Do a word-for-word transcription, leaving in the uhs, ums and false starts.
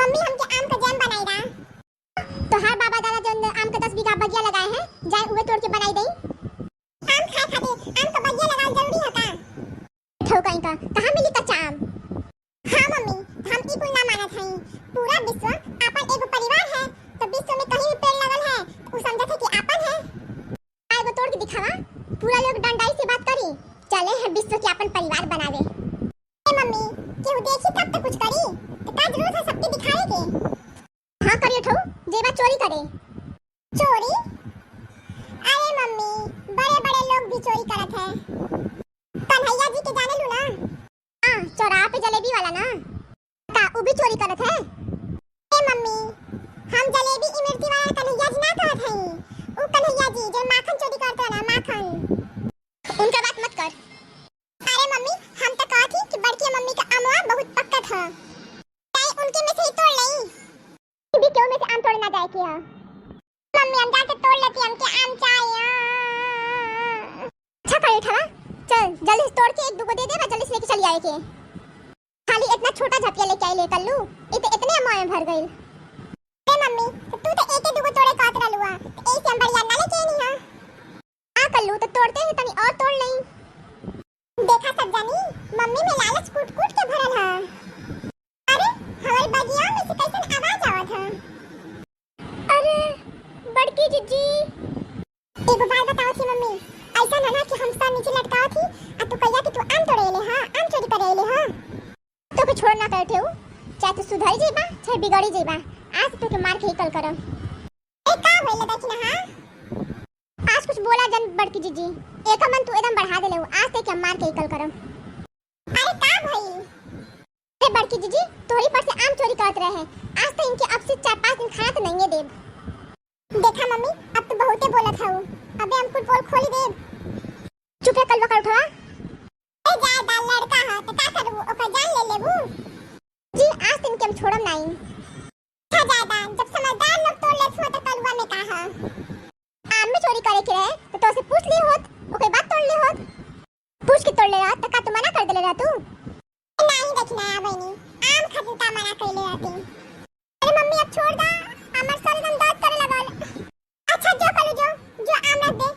मम्मी, हमके आम का जैम बनाई दा। तोहार बाबा दादा जौन आम का दस बीघा बगिया लगाए हैं, जाए उहे तोड़ के बनाई दई। आम खाए खातिर आम का बगिया लगावल जरूरी है का? ठौका इनका, कहाँ मिली कच्चा आम? हाँ मम्मी, हम ई कुल ना मानत हई। पूरा विश्व आपन एगो परिवार है, तो विश्व में कहीं भी पेड़ लगल है, तो उ समझत है कि आपन है। एगो तोड़ के दिखावा, पूरा लोग डंडाई से बात करी, चले हैं विश्व के आपन परिवार बनावे। ए मम्मी, केहू देखी तब तो कुछ करी, तो का जरूरत है सबके दिखावे के? हाँ करियो ठऊ, जेबा चोरी करे। चोरी? अरे मम्मी, बड़े बड़े लोग भी चोरी करत है। कन्हैया जी के जाने लू ना? हाँ, चौराहा पे जलेबी वाला ना? का उ भी चोरी करत है? ए मम्मी, हम जलेबी इमरती वाला कन्हैया जी ना कहत हई, उ कन्हैया जी जो माखन चोरी करत है ना, माखन। उनका बात मत कर। अरे मम्मी, हम तो कहत ही कि बड़की मम्मी का अमवा बहुत पक्का था, ताई उनके में से ही तोड़ लई। भी केहू में से आम तोड़े ना जाए के ह। मम्मी, हम जाके तोड़ लेती, हमके आम चाहिए। अच्छा करे उठवा, चल जल्दी से तोड़ के एक दुगो दे दे, बस जल्दी से लेके चली आए के। खाली इतना छोटा झपिया लेके आई ले कल्लू, इ तो इतने अमवा में भर गइल। ए मम्मी, तो तू तो एके दुगो तोड़े कहत रहलू हा, तो ऐसे हम बढ़िया ना लेके आनी हा। हाँ कल्लू, तो तोड़ते ही तनी और तोड़ लेई। देखा सब जानी, मम्मी में लालच कूट कूट के भरल है। अरे, हमारे बगिया में से कैसन आवाज आवत है? अरे, बड़की जिज्जी। एगो बात बताओ थी मम्मी, ऐसा ना ना कि हम सर नीचे लटकाओ थी, आ तू कहिया कि तू आम तोड़े ले, हाँ, आम चोरी करे ले, हाँ। तो के छोड़ ना करते हो, चाहे तू सुधर जेबा, चाहे बिगड़ी जेबा, आज तो के मार के ही कल करम। ए, का होइल देखी ना, हाँ? आज कुछ बोला जन बड़की जिज्जी, एका मन तू एकदम बढ़ा देले हो, आज ते के मार के ही कल करम। अरे का भइल? अरे बड़की जिज्जी, तोहरी पर से आम चोरी करत रहे, आज तो इनके अब से चार पाँच दिन खाना तो नहीं देब। देखा मम्मी, अब तू बहुते बोलत हऊ, अबे हम कुल पोल खोली देब। चुप है कलवा का उठवा। ए जादा लड़का ह, तो का करबू, ओकर जान ले लेबू? जी, आज तो इनके हम छोड़म नहीं। अच्छा जादा, जब समझदार लोग तोड़ लेत हो तो कलुआ में का ह? आम में चोरी करे के रहे तो तोसे पूछ ली होत, ओकरे बाद तोड़ ली होत। पूछ के तोड़ ले रहत तो का तू मना कर देले रह तू? नहीं देखना है बहनी, आम खातिर का मना कर ले रहती। अरे मम्मी अब छोड़ दा, हमर सर एकदम दर्द करे लगल। अच्छा जो कलू जो, जो आम रख दे,